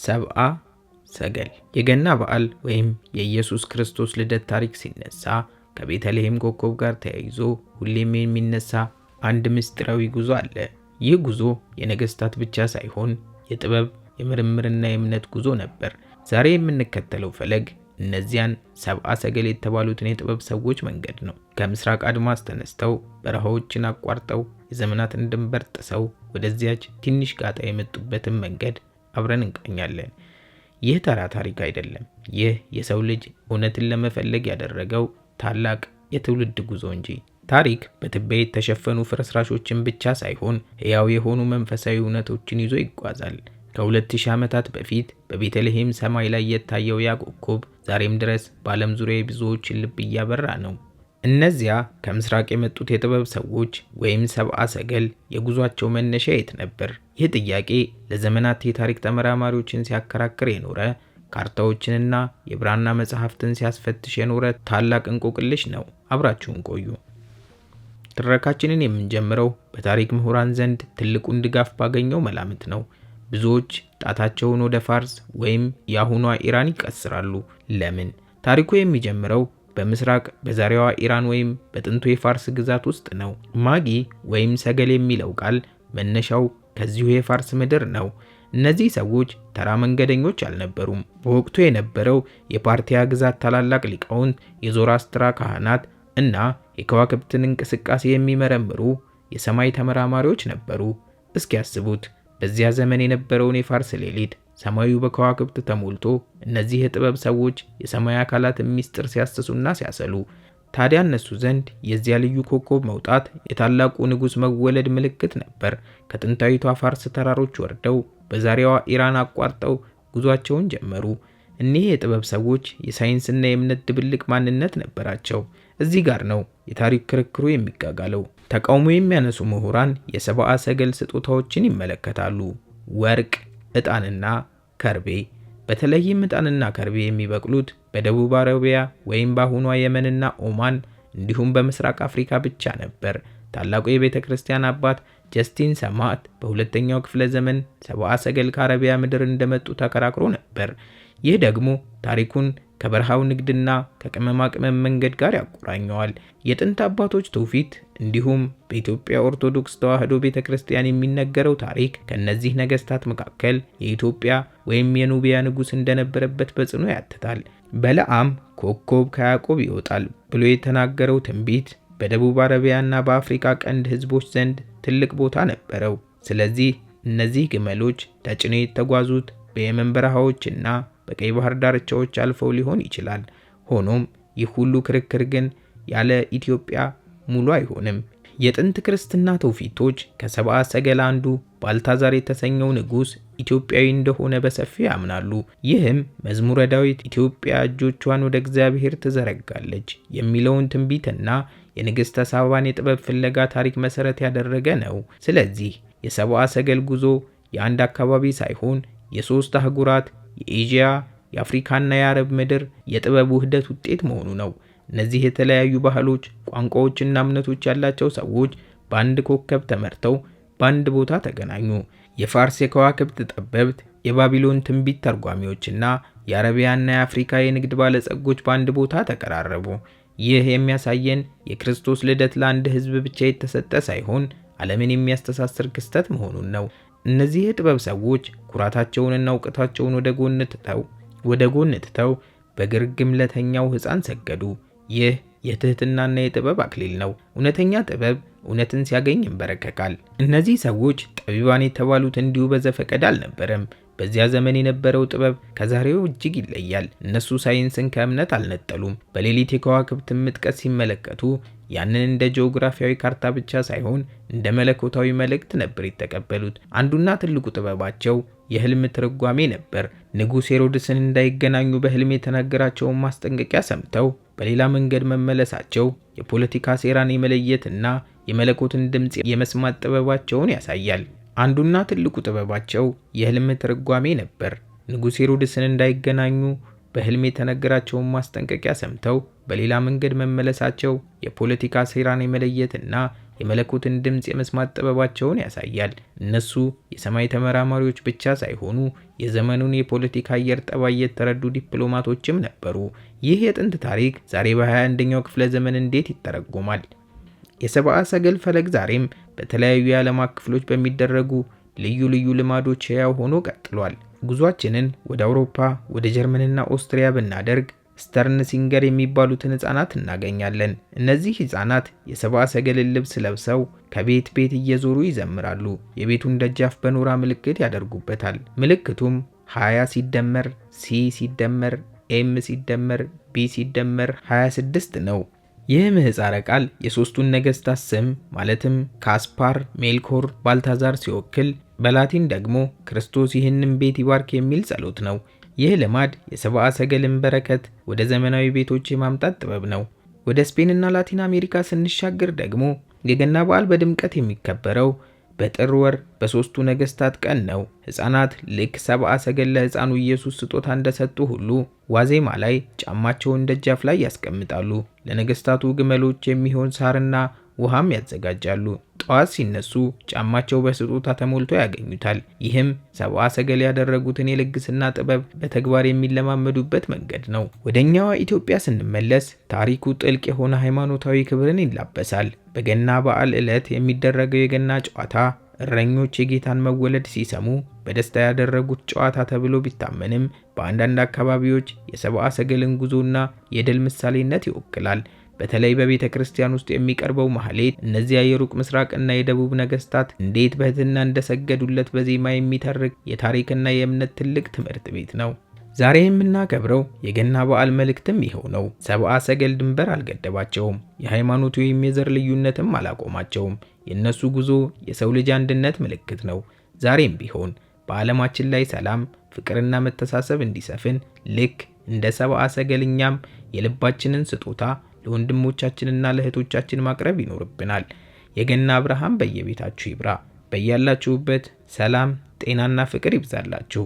ሰብአ ሰገል። የገና በዓል ወይም የኢየሱስ ክርስቶስ ልደት ታሪክ ሲነሳ ከቤተልሔም ኮከብ ጋር ተያይዞ ሁሌም የሚነሳ አንድ ምስጢራዊ ጉዞ አለ። ይህ ጉዞ የነገስታት ብቻ ሳይሆን የጥበብ፣ የምርምርና የእምነት ጉዞ ነበር። ዛሬ የምንከተለው ፈለግ እነዚያን ሰብአ ሰገል የተባሉትን የጥበብ ሰዎች መንገድ ነው። ከምስራቅ አድማስ ተነስተው በረሃዎችን አቋርጠው የዘመናትን ድንበር ጥሰው ወደዚያች ትንሽ ጋጣ የመጡበትን መንገድ አብረን እንቃኛለን። ይህ ተራ ታሪክ አይደለም። ይህ የሰው ልጅ እውነትን ለመፈለግ ያደረገው ታላቅ የትውልድ ጉዞ እንጂ። ታሪክ በትቢያ የተሸፈኑ ፍርስራሾችን ብቻ ሳይሆን ሕያው የሆኑ መንፈሳዊ እውነቶችን ይዞ ይጓዛል። ከ2000 ዓመታት በፊት በቤተልሔም ሰማይ ላይ የታየው ያ ኮከብ ዛሬም ድረስ በዓለም ዙሪያ የብዙዎችን ልብ እያበራ ነው። እነዚያ ከምስራቅ የመጡት የጥበብ ሰዎች ወይም ሰብአ ሰገል የጉዟቸው መነሻ የት ነበር? ይህ ጥያቄ ለዘመናት የታሪክ ተመራማሪዎችን ሲያከራክር የኖረ፣ ካርታዎችንና የብራና መጽሐፍትን ሲያስፈትሽ የኖረ ታላቅ እንቆቅልሽ ነው። አብራችሁን ቆዩ። ትረካችንን የምንጀምረው በታሪክ ምሁራን ዘንድ ትልቁን ድጋፍ ባገኘው መላምት ነው። ብዙዎች ጣታቸውን ወደ ፋርስ ወይም የአሁኗ ኢራን ይቀስራሉ። ለምን? ታሪኩ የሚጀምረው በምስራቅ በዛሬዋ ኢራን ወይም በጥንቱ የፋርስ ግዛት ውስጥ ነው። ማጊ ወይም ሰገል የሚለው ቃል መነሻው ከዚሁ የፋርስ ምድር ነው። እነዚህ ሰዎች ተራ መንገደኞች አልነበሩም። በወቅቱ የነበረው የፓርቲያ ግዛት ታላላቅ ሊቃውንት፣ የዞራስትራ ካህናት እና የከዋክብትን እንቅስቃሴ የሚመረምሩ የሰማይ ተመራማሪዎች ነበሩ። እስኪ ያስቡት፣ በዚያ ዘመን የነበረውን የፋርስ ሌሊት፣ ሰማዩ በከዋክብት ተሞልቶ እነዚህ የጥበብ ሰዎች የሰማይ አካላትን ሚስጥር ሲያስሱና ሲያሰሉ። ታዲያ እነሱ ዘንድ የዚያ ልዩ ኮከብ መውጣት የታላቁ ንጉሥ መወለድ ምልክት ነበር። ከጥንታዊቷ ፋርስ ተራሮች ወርደው በዛሬዋ ኢራን አቋርጠው ጉዟቸውን ጀመሩ። እኒህ የጥበብ ሰዎች የሳይንስና የእምነት ድብልቅ ማንነት ነበራቸው። እዚህ ጋር ነው የታሪክ ክርክሩ የሚጋጋለው። ተቃውሞ የሚያነሱ ምሁራን የሰብአ ሰገል ስጦታዎችን ይመለከታሉ። ወርቅ፣ ዕጣንና ከርቤ። በተለይም ዕጣንና ከርቤ የሚበቅሉት በደቡብ አረቢያ ወይም በአሁኗ የመንና ኦማን እንዲሁም በምስራቅ አፍሪካ ብቻ ነበር። ታላቁ የቤተ ክርስቲያን አባት ጀስቲን ሰማዕት በሁለተኛው ክፍለ ዘመን ሰብአ ሰገል ከአረቢያ ምድር እንደመጡ ተከራክሮ ነበር። ይህ ደግሞ ታሪኩን ከበረሃው ንግድና ከቅመማ ቅመም መንገድ ጋር ያቆራኘዋል። የጥንት አባቶች ትውፊት እንዲሁም በኢትዮጵያ ኦርቶዶክስ ተዋሕዶ ቤተ ክርስቲያን የሚነገረው ታሪክ ከእነዚህ ነገስታት መካከል የኢትዮጵያ ወይም የኑቢያ ንጉሥ እንደነበረበት በጽኑ ያትታል። በለዓም ኮከብ ከያዕቆብ ይወጣል ብሎ የተናገረው ትንቢት በደቡብ አረቢያና በአፍሪካ ቀንድ ህዝቦች ዘንድ ትልቅ ቦታ ነበረው። ስለዚህ እነዚህ ግመሎች ተጭነው የተጓዙት በየመን በረሃዎችና በቀይ ባህር ዳርቻዎች አልፈው ሊሆን ይችላል። ሆኖም ይህ ሁሉ ክርክር ግን ያለ ኢትዮጵያ ሙሉ አይሆንም። የጥንት ክርስትና ትውፊቶች ከሰብአ ሰገል አንዱ ባልታዛር የተሰኘው ንጉሥ ኢትዮጵያዊ እንደሆነ በሰፊው ያምናሉ። ይህም መዝሙረ ዳዊት ኢትዮጵያ እጆቿን ወደ እግዚአብሔር ትዘረጋለች የሚለውን ትንቢትና የንግሥተ ሳባን የጥበብ ፍለጋ ታሪክ መሠረት ያደረገ ነው። ስለዚህ የሰብአ ሰገል ጉዞ የአንድ አካባቢ ሳይሆን የሦስት አህጉራት፣ የኤዥያ፣ የአፍሪካና የአረብ ምድር የጥበብ ውህደት ውጤት መሆኑ ነው። እነዚህ የተለያዩ ባህሎች፣ ቋንቋዎችና እምነቶች ያላቸው ሰዎች በአንድ ኮከብ ተመርተው በአንድ ቦታ ተገናኙ። የፋርስ የከዋክብት ጠበብት፣ የባቢሎን ትንቢት ተርጓሚዎችና የአረቢያና የአፍሪካ የንግድ ባለጸጎች በአንድ ቦታ ተቀራረቡ። ይህ የሚያሳየን የክርስቶስ ልደት ለአንድ ሕዝብ ብቻ የተሰጠ ሳይሆን ዓለምን የሚያስተሳስር ክስተት መሆኑን ነው። እነዚህ የጥበብ ሰዎች ኩራታቸውንና እውቀታቸውን ወደ ጎን ትተው በግርግም ለተኛው ሕፃን ሰገዱ። ይህ የትህትናና የጥበብ አክሊል ነው። እውነተኛ ጥበብ እውነትን ሲያገኝ ይንበረከካል። እነዚህ ሰዎች ጠቢባን የተባሉት እንዲሁ በዘፈቀደ አልነበረም። በዚያ ዘመን የነበረው ጥበብ ከዛሬው እጅግ ይለያል። እነሱ ሳይንስን ከእምነት አልነጠሉም። በሌሊት የከዋክብትን ምጥቀት ሲመለከቱ ያንን እንደ ጂኦግራፊያዊ ካርታ ብቻ ሳይሆን እንደ መለኮታዊ መልእክት ነበር የተቀበሉት። አንዱና ትልቁ ጥበባቸው የህልም ትርጓሜ ነበር። ንጉሥ ሄሮድስን እንዳይገናኙ በህልም የተናገራቸውን ማስጠንቀቂያ ሰምተው በሌላ መንገድ መመለሳቸው የፖለቲካ ሴራን የመለየትና የመለኮትን ድምፅ የመስማት ጥበባቸውን ያሳያል። አንዱና ትልቁ ጥበባቸው የህልም ትርጓሜ ነበር። ንጉሥ ሄሮድስን እንዳይገናኙ በህልም የተነገራቸውን ማስጠንቀቂያ ሰምተው በሌላ መንገድ መመለሳቸው የፖለቲካ ሴራን የመለየትና የመለኮትን ድምፅ የመስማት ጥበባቸውን ያሳያል። እነሱ የሰማይ ተመራማሪዎች ብቻ ሳይሆኑ የዘመኑን የፖለቲካ አየር ጠባይ የተረዱ ዲፕሎማቶችም ነበሩ። ይህ የጥንት ታሪክ ዛሬ በ21ኛው ክፍለ ዘመን እንዴት ይተረጎማል? የሰብአ ሰገል ፈለግ ዛሬም በተለያዩ የዓለማት ክፍሎች በሚደረጉ ልዩ ልዩ ልማዶች ሕያው ሆኖ ቀጥሏል። ጉዟችንን ወደ አውሮፓ፣ ወደ ጀርመንና ኦስትሪያ ብናደርግ ስተርን ሲንገር የሚባሉትን ሕፃናት እናገኛለን። እነዚህ ሕፃናት የሰብአ ሰገልን ልብስ ለብሰው ከቤት ቤት እየዞሩ ይዘምራሉ። የቤቱን ደጃፍ በኖራ ምልክት ያደርጉበታል። ምልክቱም 20 ሲደመር C ሲደመር M ሲደመር B ሲደመር 26 ነው። ይህ ምህጻረ ቃል የሦስቱን ነገሥታት ስም ማለትም ካስፓር፣ ሜልኮር፣ ባልታዛር ሲወክል በላቲን ደግሞ ክርስቶስ ይህንን ቤት ይባርክ የሚል ጸሎት ነው። ይህ ልማድ የሰብአ ሰገልን በረከት ወደ ዘመናዊ ቤቶች የማምጣት ጥበብ ነው። ወደ ስፔንና ላቲን አሜሪካ ስንሻገር ደግሞ የገና በዓል በድምቀት የሚከበረው በጥር ወር በሦስቱ ነገሥታት ቀን ነው። ሕፃናት ልክ ሰብአ ሰገል ለሕፃኑ ኢየሱስ ስጦታ እንደሰጡ ሁሉ ዋዜማ ላይ ጫማቸውን ደጃፍ ላይ ያስቀምጣሉ። ለነገሥታቱ ግመሎች የሚሆን ሳርና ውሃም ያዘጋጃሉ። ጠዋት ሲነሱ ጫማቸው በስጦታ ተሞልቶ ያገኙታል። ይህም ሰብአ ሰገል ያደረጉትን የልግስና ጥበብ በተግባር የሚለማመዱበት መንገድ ነው። ወደኛዋ ኢትዮጵያ ስንመለስ ታሪኩ ጥልቅ የሆነ ሃይማኖታዊ ክብርን ይላበሳል። በገና በዓል ዕለት የሚደረገው የገና ጨዋታ እረኞች የጌታን መወለድ ሲሰሙ በደስታ ያደረጉት ጨዋታ ተብሎ ቢታመንም በአንዳንድ አካባቢዎች የሰብአ ሰገልን ጉዞና የድል ምሳሌነት ይወክላል። በተለይ በቤተ ክርስቲያን ውስጥ የሚቀርበው ማህሌት እነዚያ የሩቅ ምስራቅና የደቡብ ነገስታት እንዴት በትህትና እንደሰገዱለት በዜማ የሚተርክ የታሪክና የእምነት ትልቅ ትምህርት ቤት ነው። ዛሬ የምናከብረው የገና በዓል መልእክትም ይኸው ነው። ሰብአ ሰገል ድንበር አልገደባቸውም። የሃይማኖት ወይም የዘር ልዩነትም አላቆማቸውም። የእነሱ ጉዞ የሰው ልጅ አንድነት ምልክት ነው። ዛሬም ቢሆን በዓለማችን ላይ ሰላም፣ ፍቅርና መተሳሰብ እንዲሰፍን ልክ እንደ ሰብአ ሰገል እኛም የልባችንን ስጦታ ለወንድሞቻችንና ለእህቶቻችን ማቅረብ ይኖርብናል። የገና ብርሃን በየቤታችሁ ይብራ። በያላችሁበት ሰላም፣ ጤናና ፍቅር ይብዛላችሁ።